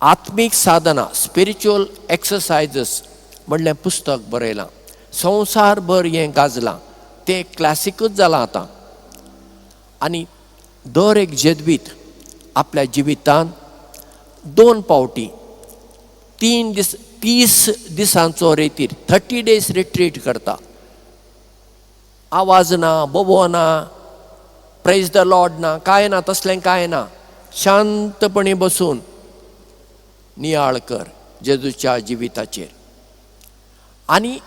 आत्मीक साधना, spiritual exercises म्हणलें पुस्तक बरयलां. संवसारभर हें गाजलां, तें क्लासिकूच जालां आतां. आनी दर एक जेजवीत आपल्या जिवितांत 2 फावटी 3 दीस 30 दिसांचो रेतीर, 30 डेज रिट्रीट करता. आवाज ना, बोबो ना, प्रेज the Lord ना, कांय ना, तसलें कांय ना. शांतपणी बसून नियाळ कर जेजूच्या जिविताचेर. आनी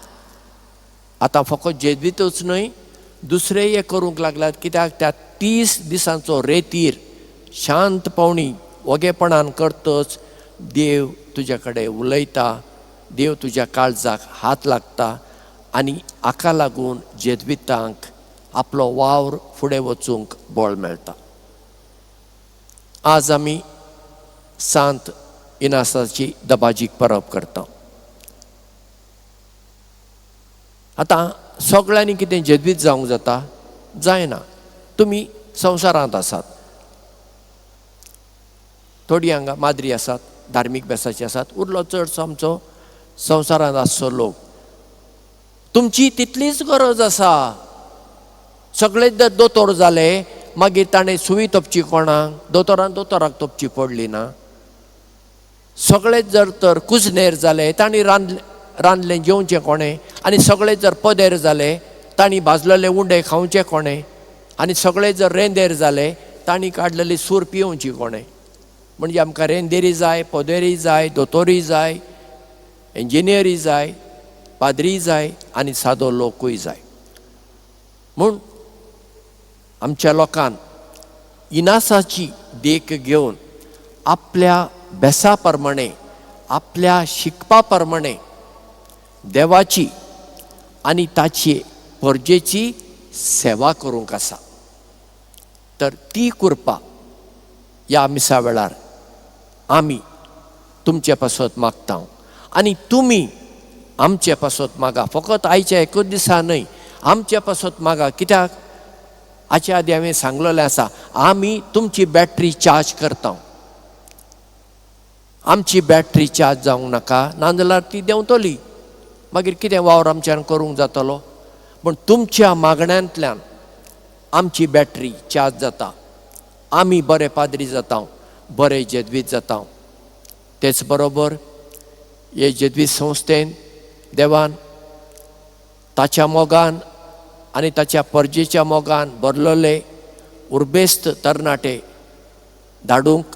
आतां फकत जेजवीतूच न्हय, दुसरेय करूंक लागल्यात. कित्याक त्या 30 दिसांचो रेतीर शांतपणी वगेपणान करतच देव तुज्या कडेन उलयता, देव तुज्या काळजाक हात लागता आनी हाका लागून जेजवितांक आपलो वावर फुडें वचूंक बळ मेळटा. आज आमी सांत इनासाची दबाजीक परब करता. आतां सगळ्यांनी कितें जेजवीत जावंक जाता? जायना. तुमी संवसारांत आसात, थोडीं हांगा माद्री आसात, धार्मीक बेसाची आसात, उरलो चडसो आमचो संवसारांत आसचो लोक. तुमची तितलीच गरज आसा. सगळे जर दोतोर जाले मागीर ताणें सुवी तोपची कोणाक? दोतोरान दोतोराक तोपची पडली ना. सगळे जर तर कुजनेर जाले तांणी रांदलें जेवचें कोणें? आनी सगळे जर पदेर जाले तांणी भाजलेले उंडे खावचे कोणें? आनी सगळे जर रेंदेर जाले तांणी काडलेली सूर पिवची कोणें? म्हणजे आमकां रेंदेरी जाय, पदेरी जाय, दोतोरी जाय, इंजिनियरी जाय, पाद्री जाय आनी सादो लोकूय जाय. म्हूण आमच्या लोकान इनासाची देख घेवन आपल्या बेसा प्रमाणे, आपल्या शिकपा प्रमाणे देवाची आनी ताची परजेची सेवा करूंक आसा. तर ती कृपा ह्या मिसा वेळार आमी तुमचे पासत मागता आनी तुमी आमचे पासत मागा. फकत आयच्या एकूच दिसा न्हय, आमचे पासत मागा. कित्याक हाचे आदी हांवें सांगलेलें आसा, आमी तुमची बॅटरी चार्ज करता. आमची बॅटरी चार्ज जावंक नाका, नाजाल्यार ती देंवतली, मागीर कितें वावर आमच्यान करूंक जातलो? पूण तुमच्या मागण्यांतल्यान आमची बॅटरी चार्ज जाता, आमी बरे पाद्री जाता, बरे जेजवीत जाता. तेच बरोबर हे जेजवीत संस्थेन देवान ताच्या मोगान आनी ताच्या परजेच्या मोगान भरलेले उर्बेस्त तरणाटे धाडूंक